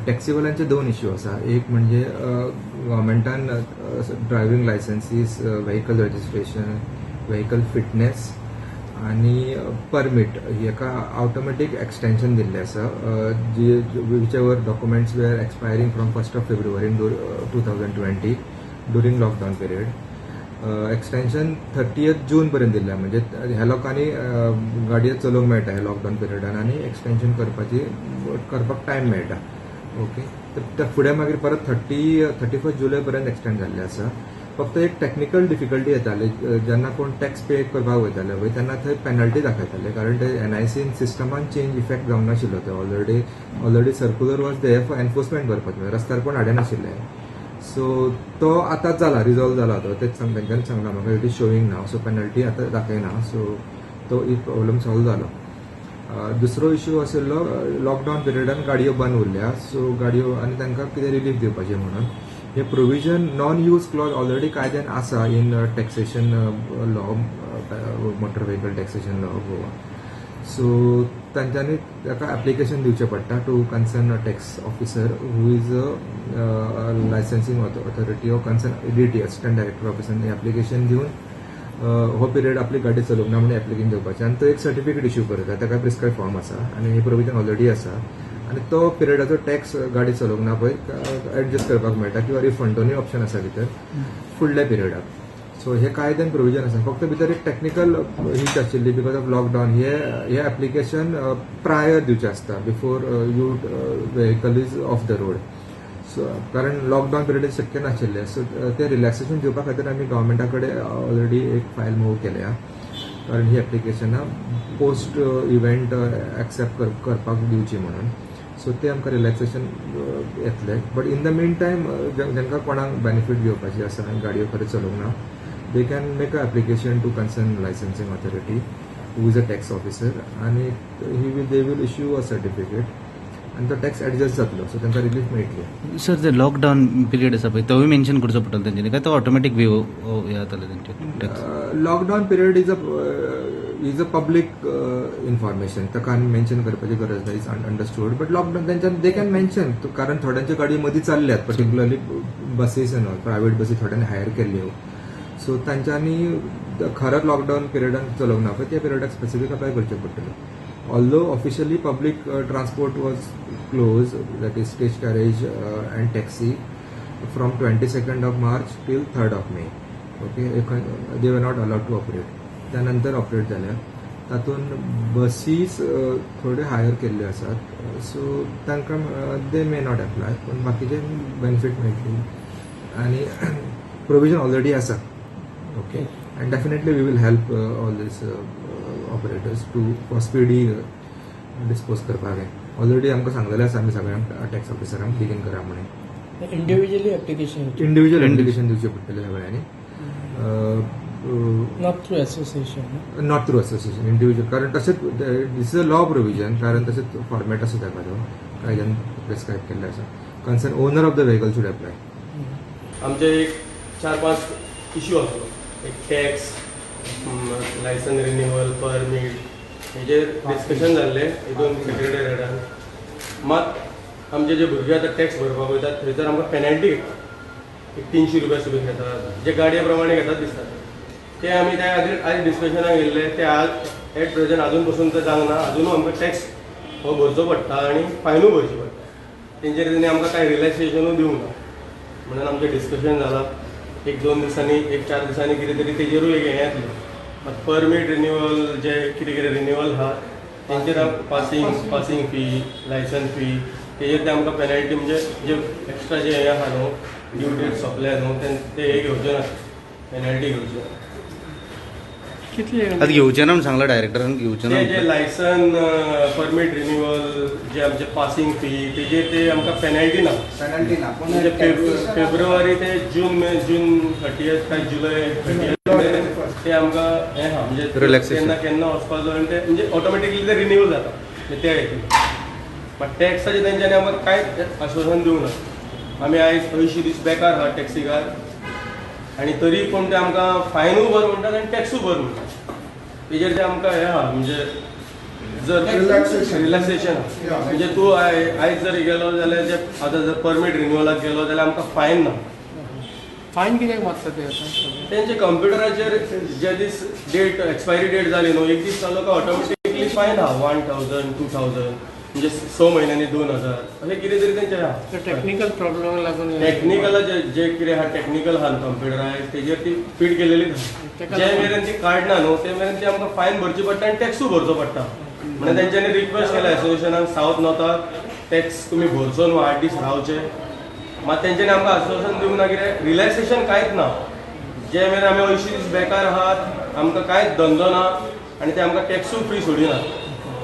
टॅक्सीवाल्यांचे दोन इश्यू आसा. एक म्हणजे गव्हर्मेंटान driving licenses, vehicle registration, vehicle fitness आनी परमीट हेका ऑटोमॅटीक एक्सटेन्शन दिल्लें आसा, जी whichever documents were expiring from 1st of February 2020 during lockdown period. Extension 30th June पर्यंत दिल्लें, म्हणजे ह्या लोकांनी गाडयो चलोवंक मेळटा ह्या लॉकडावन पिरियडान आनी एक्सटेन्शन करपाक टायम मेळटा. ओके, तर त्या फुडें मागीर परत 31 जुलय पर्यंत एक्सटेंड जाल्लें आसा. फक्त एक टॅक्निकल डिफिकल्टी येताली. जेन्ना कोण टॅक्स पे करपाक वयताले पळय, तेन्ना थंय पेनल्टी दाखयताले, कारण ते एनआयसीन सिस्टमान चेंज इफेक्ट जावंक नाशिल्लो. ते already circular was there for enforcement purpose. रस्त्यार कोण हाडनाशिल्ले. सो तो आतां जाला, रिजॉल्व जाला तो. तेच सांग, तेंच्यांनी सांगला म्हाका, it is showing now, so penalty आतां दाखयना. सो तो एक प्रॉब्लम सॉल्व जालो. दुसरो इश्यू आशिल्लो, लॉकडावन पिरियडान गाडयो बंद उरल्या. सो गाडयो आनी तांकां कितें रिलीफ दिवपाचें म्हणून हे provision, non use clause already कायद्यान आसा in taxation law, motor vehicle taxation law, Goa. So तांच्यांनी ताका एप्लिकेशन दिवचें पडटा to concern tax officer who is a licensing authority or concern ADT, assistant director officer. Application दिवन हो period आपली गाडी चलोवंक ना म्हणून एप्लिकेशन दिवपाचें आनी तो एक सर्टिफिकेट इश्यू करता. ताका प्रिस्क्रायब फॉर्म आसा आनी हे प्रोविजन ऑलरेडी आसा आनी तो पिरियडाचो टॅक्स गाडी चलोवंक ना पळय, एडजस्ट करपाक मेळटा किंवा रिफंड, दोनूय ऑप्शन आसा भितर फुडल्या पिरियडाक. सो हे कायद्यान प्रोविजन आसा. फक्त भितर एक टॅक्निकल हीच आशिल्ली, because of lockdown hey hey application prior दिवचें आसता, before your vehicle is off the road. So कारण लॉकडावन पिरियड शक्य नाशिल्लें. सो ते रिलॅक्सेशन दिवपा खातीर आमी गव्हर्मेंटा कडेन ऑलरेडी एक फायल मूव केल्या, कारण ही एप्लिकेशनां पोस्ट इव्हेंट एक्सेप्ट करपाक दिवची म्हणून. सो ते आमकां रिलॅक्सेशन येतले, but in the mean time जांकां कोणाक बेनिफीट घेवपाची आसा आनी गाडयो खरें चलोवंक ना, they can make a application to concern licensing authority who is a tax officer आनी he will they will issue a certificate आनी तो टॅक्स एडजस्ट जातलो. सो तांकां रिलीफ मेळटली. सर, ते लॉकडावन पिरियड आसा पळय, तोवूय मेन्शन करचो पडटलो तेंच्यांनी काय तो ऑटोमॅटीक वेव हे जातले तेंचे tax? Lockdown period is a public information. ताका आनी मेन्शन करपाची गरज ना, is understood. But lockdown तेंच्यान they can mention, कारण थोड्यांच्यो गाडयो मदीं चल्ल्यात, particularly buses and all, private बसी थोड्यांनी हायर केल्ल्यो. सो तांच्यांनी खरंच लॉकडावन पिरियडान चलोवंक ना पळय, त्या पिरियडाक स्पेसिफीक अप्लाय करचें पडटलें. Although officially public transport was close, that is stage carriage and taxi, from 22nd of March till 3rd of May, okay, they were not allowed to operate. त्यानंतर operate जाल्या. तातूंत बसीस थोड्यो हायर केल्ल्यो आसात, so तांकां they may not apply, पूण बाकीचे benefit मेळटली आनी प्रोविजन ऑलरेडी आसा. Okay, and definitely we will help all these operators to for speedy dispose करपाक. हें ऑलरेडी आमकां सांगलेलें आसा आमी सगळ्यांक, टॅक्स ऑफिसरांक, बेगीन करा म्हणून. Individually application? Individual application दिवचें पडटलें सगळ्यांनी. Not through association? Not through association, individual, कारण तशेंच this is a law provision, कारण तशेंच फॉर्मेट आसा ताका, तो कायद्यान प्रिस्क्रायब केल्लें आसा. Concern owner of the vehicle should apply. आमचे एक चार पांच इश्यू आसलो. एक टॅक्स, लायसन रिन्युअल, परमीट हेजेर डिस्कशन जाल्लें हितून सेक्रेटेरिएटान. मात आमचे जे भुरगे आतां टॅक्स भरपाक वयतात, थंयसर आमकां पेनल्टी घेतात. एक 300 रुपया सुद्दां घेतात, जे गाडये प्रमाणे घेतात दिसतात. ते आमी त्या खातीर आयज डिस्कशनाक येयल्ले. ते आज एट प्रेझेंट अजून पसून ते जावंक ना. अजुनूय आमकां टॅक्स हो भरचो पडटा आनी फायनूय भरची पडटा. तेंचेर तेणी आमकां कांय रिलॅक्सेशनूय दिवंक ना म्हणून आमचें डिस्कशन जालां. एक दोन दिसांनी, एक चार दिसांनी कितें तरी तेजेरूय एक हें येतलें. मात परमीट रिन्युअल, जे कितें कितें रिन्युअल आहा तेंचेर passing fee, licence fee, तेजेर ते आमकां पेनल्टी, म्हणजे जे एक्स्ट्रा जे हें आहा न्हू, ड्यू डेट सोंपल्या न्हू, ते हे घेवचे ना, पेनल्टी घेवचे ना. कितली? आतां घेवचे ना म्हणून सांगला डायरेक्टरान, घेवचे ना. ते जे लायसन, परमीट रिन्युअल, जे आमचे पासिंग फी, तेजेर ते आमकां पेनल्टी ना. पेनल्टी ना, पूण म्हणजे फेब्रुवारी ते जून, जून 30 काय जुलय 30 ते आमकां हें आहा, म्हणजे Relaxation. केन्ना केन्ना वचपाक जाय आनी ते म्हणजे ऑटोमॅटिकली ते रिन्यू जाता, म्हणजे त्या हेतून. बट टॅक्साचे तेंच्यांनी आमकां कांयच आश्वासन दिवंक ना. आमी आयज 80 दीस बेकार आहा टॅक्सीकार आनी तरी पूण ते आमकां फायनूय भर म्हणटात आनी टॅक्सूय भर म्हणटात. तेजेर ते आमकां हें आहा, म्हणजे जर Relaxation. Relaxation. Yeah. म्हणजे तूं आयज जर गेलो जाल्यार जे आतां जर परमीट रिन्युअलाक गेलो जाल्यार आमकां फायन ना. फायन कित्याक मारता ते आतां? तेंचे कंप्युटराचेर जे दीस डेट एक्सपायरी डेट जाली न्हू, एक दीस जालो काय ऑटोमॅटिकली फायन आहा, 1000, 2000, म्हणजे 6 म्हयन्यांनी 2000, अशें कितें तरी तेंचें आहा. टेक्निकल प्रॉब्लमाक लागून. टेक्निकल जे जे कितें आहा, टेक्निकल आहा कंप्युटरायज, तेजेर ती फीट केलेली तेका जे लागून. मेरेन ती काडना न्हू ते मेरेन ती आमकां फायन भरची पडटा आनी टॅक्सूय भरचो पडटा. म्हणून तेंच्यांनी रिक्वेस्ट केला एसोसिएशनाक, सावथ नॉर्थाक टॅक्स तुमी भरचो न्हू, 8 दीस रावचे. मात तेंच्यांनी आमकां आश्वासन दिवंक ना, कितें रिलॅक्सेशन कांयच ना. जे मेरेन आमी 80 दीस बेकार आहात, आमकां कांयच धंदो ना आनी ते आमकां टॅक्सूय फ्री सोडिना.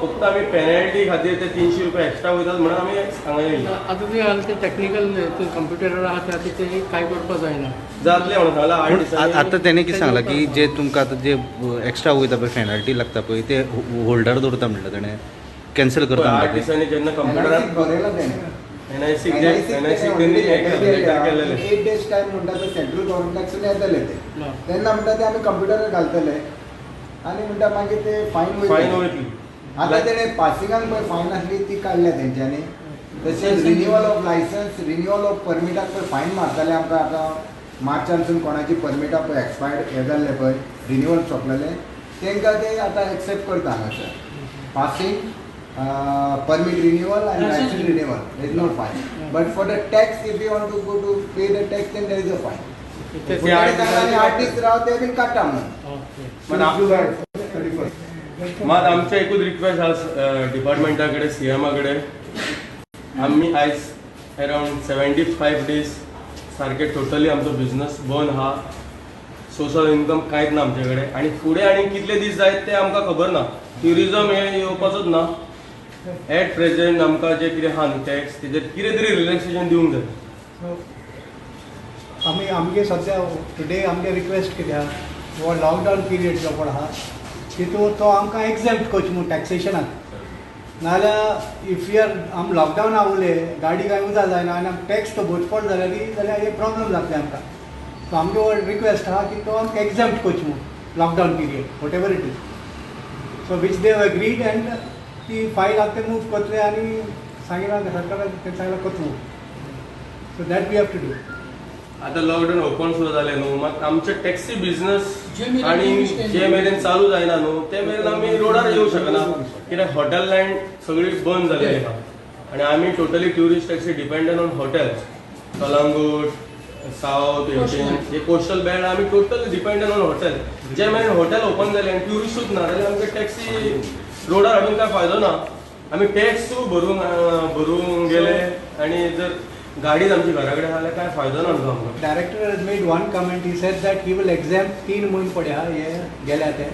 फक्त आमी पेनल्टी खातीर ते 300 रुपया एक्स्ट्रा वयतात म्हणून आमी हांगा येयले. आतां ते हाल ते टेक्निकल कंप्युटरार आहा ते आतां ते कांय करपाक जायना. जातलें म्हणून सांगलां 8 पूण दिसांनी. आतां तेणें कितें सांगलां की जे तुमकां आतां जे एक्स्ट्रा वयता पळय, पेनल्टी लागता पळय, ते होल्डार दवरता म्हणटा तेणें, कॅन्सल पळय, करता 8 म्हणटा. दिसांनी जेन्ना कंप्युटरार बरयला तेणे. एनआयसी एनआयसी तेणी लेटर केलेलें. 8 डेज टायम म्हणटा तो सेंट्रल गव्हर्मेंटाकसून येतले ते. ना. तेन्ना म्हणटा ते आमी कंप्युटरार घालतले आनी म्हणटा मागीर ते फायन फायन वयतली. आतां तेणे पासिंगाक पळय फायन आसली ती काडल्या तेंच्यांनी. तशेंच renewal of licence, renewal of परमिटाक पळय फायन मारताले आमकां. आतां मार्चानसून कोणाची परमिटां पळय एक्सपायर्ड हे जाल्ले पळय, रिन्युअल सोंपलेले, तांकां ते आतां एक्सेप्ट करता हांगासर. पासिंग, परमीट रिन्युअल आनी licence renewal, there is no fine, but for the tax, if you want to go to pay the tax, then there is a fine. ते ते 8 दिसांनी. 8 दीस राव, ते बीन काडटा म्हणून. ओके. मात 31. मात आमचें एकूच रिक्वेस्ट आसा डिपार्टमेंटा कडेन, सीएमा कडेन, आमी आयज अरावंड 75 डेज सारके टोटली आमचो बिजनस बंद आहा. सोर्स ऑफ इन्कम कांयच ना आमचे कडेन आनी फुडें आनी कितले दीस जायत ते आमकां खबर ना. ट्युरिजम हें येवपाचोच ना. एट प्रेझेंट आमकां जे कितें आहा न्हू टॅक्स, तेजेर कितें तरी रिलॅक्सेशन दिवंक जाय. सो आमी आमगे सद्या टुडे आमगे रिक्वेस्ट कितें आहा, हो लॉकडावन पिरियड जो पळय आहा तितून तो आमकां एक्झॅम्प्ट करचो म्हूण टॅक्सेशनाक. नाजाल्यार if you are आम लॉकडावना उरले, गाडी कांय उजा जायना आनी आम टॅक्स तो भरचो पडलो जाल्यार हे प्रॉब्लम जातले आमकां. सो आमगे रिक्वेस्ट आहा की तो आमकां एक्झॅम्प्ट करचो म्हूण lockdown period, whatever it is. So which they agreed and ती फायल आतां ते मूव करतले आनी सांगिलां सरकारान, तें सांगलां करता म्हूण. So that we have to do. आतां लॉकडावन ओपन सुद्दां जालें न्हू, मात आमचे टॅक्सी बिझनस जे मेरेन आनी tourist जे मेरेन चालू जायना न्हू ते मेरेन आमी रोडार येवंक शकना, कित्याक हॉटेल लायन सगळी बंद जाल्ली आहा आनी आमी totally tourist taxi dependent on hotels. Calangute, south हे कोस्टल बेल्ट आमी टोटली डिपेंडंट ऑन हॉटेल. जे मेरेन हॉटेल ओपन जालें आनी ट्युरिस्टूच ना जाल्यार आमकां टॅक्सी रोडार हाडून काय फायदो ना. आमी टॅक्सूय भरूंक गेले आनी जर गाडीच आमची घरा कडेन जाल्यार काय फायदो ना न्हू आमकां. Director has made one comment. He said that he will exempt 3 म्हयने पळय हा हे गेल्या ते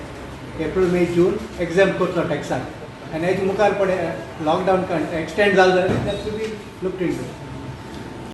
एप्रिल, मे, जून एक्झॅम्प्ट करतलो टॅक्साक आनी हेज मुखार पळय लॉकडावन एक्सटेंड जालें जाल्यार that will be looked into.